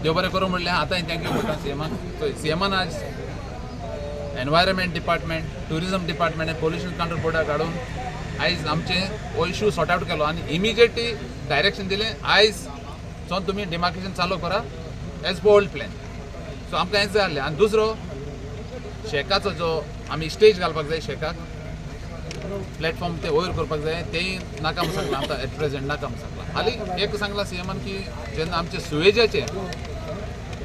देव बरें करूं म्हणलें. आतां हांवें thank you म्हणटा सीएमान. सो सीएमान आज एनवायरमेंट डिपार्टमेंट, ट्युरिजम डिपार्टमेंट आनी पोल्युशन कंट्रोल बोर्डाक हाडून आयज आमचें हो इशू सॉर्ट आवट केलो आनी इमिजिएटली डायरेक्शन दिलें, आयज सावन तुमी डिमार्केशन चालू करा as per old plan. So आमकां हेंच जाय आसलें. आनी दुसरो शेकाचो जो आमी स्टेज घालपाक जाय, शेकाक प्लॅटफॉर्म ते वयर करपाक जाय, तेंय नाका म्हूण सांगलां. आतां एट प्रेझेंट नाका म्हूण सांगलां. हालीं एक सांगलां सीएमान की जेन्ना आमचे सुवेजाचे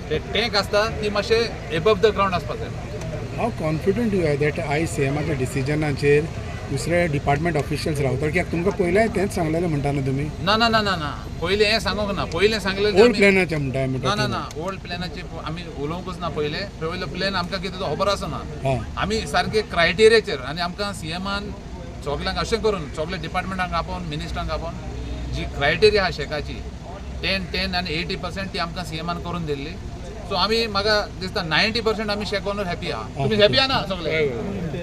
ते टँक आसता ती मातशे एबव the ground आसपाक जाय. How confident you are that आयज सीएमाच्या डिसिजनाचेर दुसरे डिपार्टमेंट ऑफिशियल्स रावतले? कित्याक तुमकां पयलें तेंच सांगलेलें म्हणटा न्हू तुमी? ना ना ना ना ना, पयलीं हें सांगूंक ना. पयलें सांगलेलें ओल्ड प्लॅनाचें म्हणटा आमी. ना ना ना, ओल्ड प्लॅनाचे आमी उलोवंकूच ना. पयलें पयलो प्लॅन आमकां कितें तो खबर आसना. आमी सारके क्रायटेरियाचेर आनी आमकां सीएमान सगल्यांक अशें करून सगल्या डिपार्टमेंटांक आपोवन, मिनिस्टरांक आपोवन जी क्रायटेरिया आहा शेकाची 10 10 आनी 80% ती आमकां सीएमान करून दिल्ली. सो आमी म्हाका दिसता 90% आमी शेक ओनर हॅपी आहा. तुमी हॅपी आहा ना सगळे?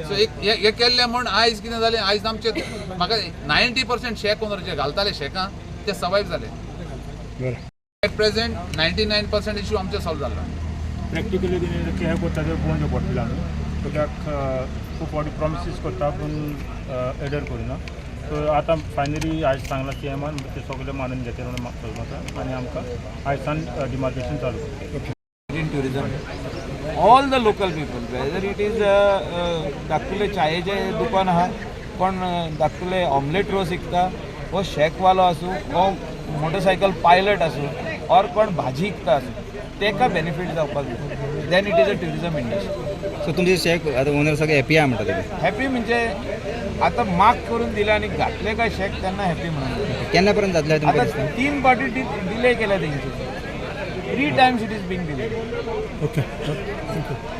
सो एक हे केल्लें म्हूण आयज कितें जालें, आयज आमचे म्हाका 90% शेक ओनर जे घालताले शेकां ते सर्वायव जाले. At present 99% issue आमचे सॉल्व जाला. प्रॅक्टिकली हें करता ते पळोवन पडटलें आमी, कित्याक खूब फावटी प्रॉमिसीस करता पूण एडर करिना. सो आतां फायनली आयज सांगलां सी एमान, ते सगळे मानून घेतले म्हणून म्हाका आनी आमकां आयज डिमार्केशन चालू करतले. In tourism, all the local people, whether it is धाकटुले चायेचे दुकान आहा, कोण धाकटुले ऑमलेट रोस विकता, वो शॅकवालो आसूं, वो मोटरसायकल पायलट आसूं, ऑर कोण भाजी विकता आसूं, तेका बेनिफीट जावपाक जाय, then it is a tourism industry. So तुमचे शेक आतां ओनर सगळे हॅपी आहा म्हणटा तुमी? हॅपी म्हणजे आतां मार्क करून दिले आनी घातले काय शॅक तेन्ना हॅपी म्हणून. केन्ना पर्यंत जातले तुमकां आतां दिसता? 3 फावटी डिले केल्या तेंचे. 3 times it is being delayed. Okay, thank you. Yes.